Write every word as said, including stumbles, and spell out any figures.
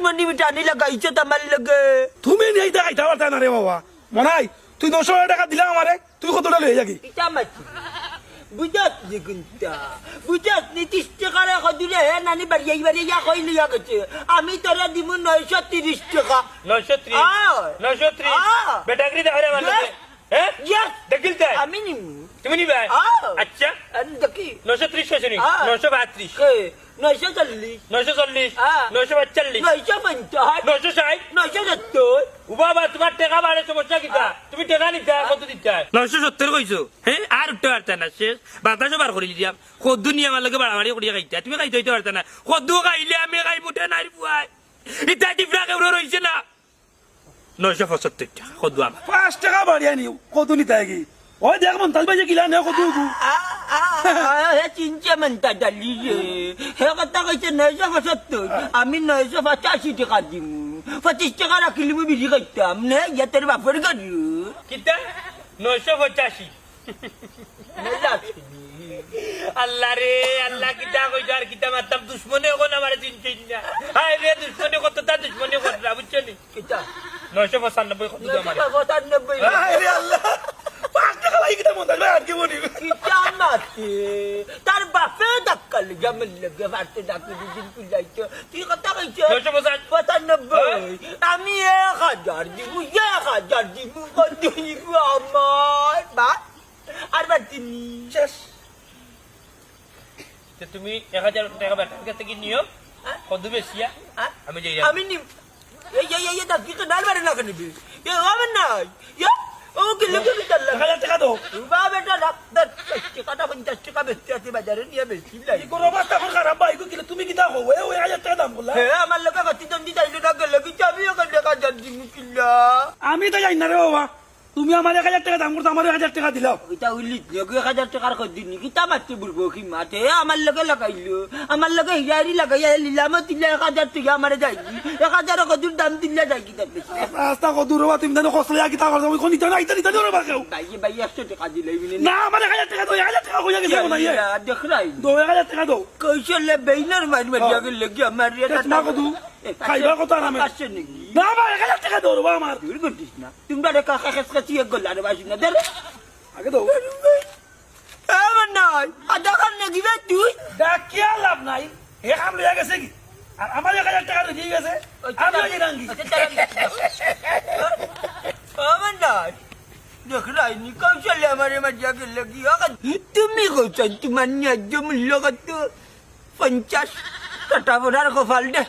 দুশমনি মিটানি লাগাইছো তো আমার লগে। তুমি নিয়া ইতা খাইতা পারতায় না রে বাবা। মনাই, তুই নয়শো টেকা দিলাম আমারে, তুই কতটা লইয়া যাগি? ইটা মাতি। বুঝছস নি কুন্তা? বুঝছস নি? ত্রিশ টেকারে কদুরে হে নানি বাড়িয়া বাড়িয়া কই লইয়া গেছে। আমি তোরে দিমু নয়শো ত্রিশ টেকা। নয়শো ত্রিশ? আ। নয়শো ত্রিশ? আ। বেটাগিরি দেখাইরে আমার লগে। Yes। হে? Yes। দেখিল তাই? আমি নিমু। তুমি নিবায়? আ। আচ্ছা। আমি দেখি। নয়শো ত্রিশ কইছো নি? আ। নয়শো বত্রিশ। কে? নয়শো চল্লিশ। নয়শো চল্লিশ। আ। নয়শো পঁয়তাল্লিশ। নয়শো পঞ্চাশ। নয়শো ষাইট। নয়শো সত্তর। ও বাবা, তুমার টেকা বাড়ে সমস্যা কিতা? আ। তুমি টেকা নিতায়, আ। কত দিতায়? নয়শো সত্তর কইছো? হে? আর উঠতে পারতায় না, শেষ। বাতাসও বার করি দিলাম। কদ্দু নিয়া আমার লগে বাড়াবাড়ি করিয়া খাইতায়। তুমি খাইতে অইতে পারতায় না। কদ্দু খাইলে আমি খাই মুটে নাইর পুয়ায়। ইতা টিপরা কেউরো রইছে না। নয়শো পঁচাত্তর টেকা, কদ্দু আমার। পাঁচ টেকা বাড়িয়া নিও, কদ্দু নিতায় গি? ওই দেখ মন্তাজ ভাই যে কিলা নেও কদ্দু কু। আ, আ, আ, হে চিনছে মন্তাজ আলী রে। হে কথা কইছে নয়শো পঁচাত্তর, আমি নয়শো পঁচাশি টেকা দিমু। পঁচিশ টেকা রাখিলিমু বিড়ি খাইতাম, নে ইয়া তোর বাপর ঘর। কিতা? নয়শো পঁচাশি। আল্লাহ রে, আল্লাহ, কিতা কইছো আর কিতা মাততাম, দুশমনে অখন আমারে চিনছইন না। হায় রে, দুশমনে কততা দুশমনি কররা, বুঝছো নি? কিতা? নয়শো পঁচানব্বই কত আমার? নয়শো পঁচানব্বই। হায় রে আল্লাহ, পাঁচ টেকা লাগি কিতা মন্তাজ ভাই আর কি বলি? কিতা মাতে? তার বাপে ধাক্কা লেগে আমার লগে ফাটতে ডাকি দুদিন পিলাইতো। কি কথা কইছো? নয়শো পঁচানব্বই। পঁচানব্বই। হ্যাঁ? আমি এক হাজার দিমু, এক হাজার দিমু, কত দিমু আমার? বাস? আর বাদ দিমু। শেষ। তে তুমি এক হাজার টেকা বেটার কাছ থাকি নিও, হ্যাঁ? কদ্দু বেচিয়া, হ্যাঁ? আমি যাই। আমি নিম। এই, এই, এই, এই, দাঁত কি তো ডাল বাড়ে না কেন বে? এ, ও আমার নাই। ইয়া, ও কি লোকে কি ডাল লাগে? এক হাজার টেকা দাও। বাবা বেটা, রাখ, দশ টেকাটা পঞ্চাশ টেকা বেচতে আছে বাজারে নিয়ে বেশি লাগে। কি করো, অবস্থা এখন খারাপ ভাই, কি কিলো তুমি কিতা কও? এ, ওই এক হাজার টেকা দাম করলা? হ্যাঁ, আমার লগে প্রতিদ্বন্দ্বী চাইলে না গেলে কি চাবি ওখান টেকা জান দিমু কিলা? আমি তো জানি না রে বাবা। তুমি আমার এক হাজার টেকা দাম করছো, আমার এক হাজার টেকা দিলাও। ইটা উল্লিত নিয়োগ এক হাজার টেকার কই দিন নি? কিতা মাততে বলবো কি মাতে? এ আমার লগে লাগাইলো, আমার লগে হিয়ারি লাগাইয়া লিলামো তিল্লা এক হাজার টেকা আমারে যাই। এক হাজার কদুর দাম তিল্লা যাই কিতা বেশি? আস্তা কদুর বাবা, তুমি জানো কসলে কিতা করছো? ওই কোন ইটা না, ইটা, ইটা দিও না বাবা কেউ। ভাই, ভাই, একশো টেকা দিলাই মিনে। না, আমার এক হাজার টেকা দাও, এক হাজার টেকা কইয়া গেছে মনে হয়। ইয়া, দেখ রাই। দাও, এক হাজার টেকা দাও। কৌশলে বেইনর মার মারি হ্যাঁ। আগে লেগে আমার এ এটা তোমার কদু, এ, খাইবার কথা না আমি। পাঁচশো নাকি? না ভাই, এক হাজার টেকা দাও রে বাবা আমার। দূর করতিস না। তোমরা রে কাকা খেস খেসি এক গোলা রে বাসি না, দে রে। আগে দাও। এ, আমার নাই। আধা খান নাকি বে তুই? ডাকিয়া লাভ নাই। হে কাম লইয়া গেছে কি? আর আমার এক হাজার টেকা রয়ে গেছে। ওই আমি তো ওই রাঙ্গি। আচ্ছা, চল, আমি দেখি। আমার নাই। দেখ রাইনি কৌশলে আমার এ মাঝে আগে লেগে। তুমি কৌশল, তোমার ন্যায্য মূল্য কত? পঞ্চাশ। কাটা পড়ার কপাল দে।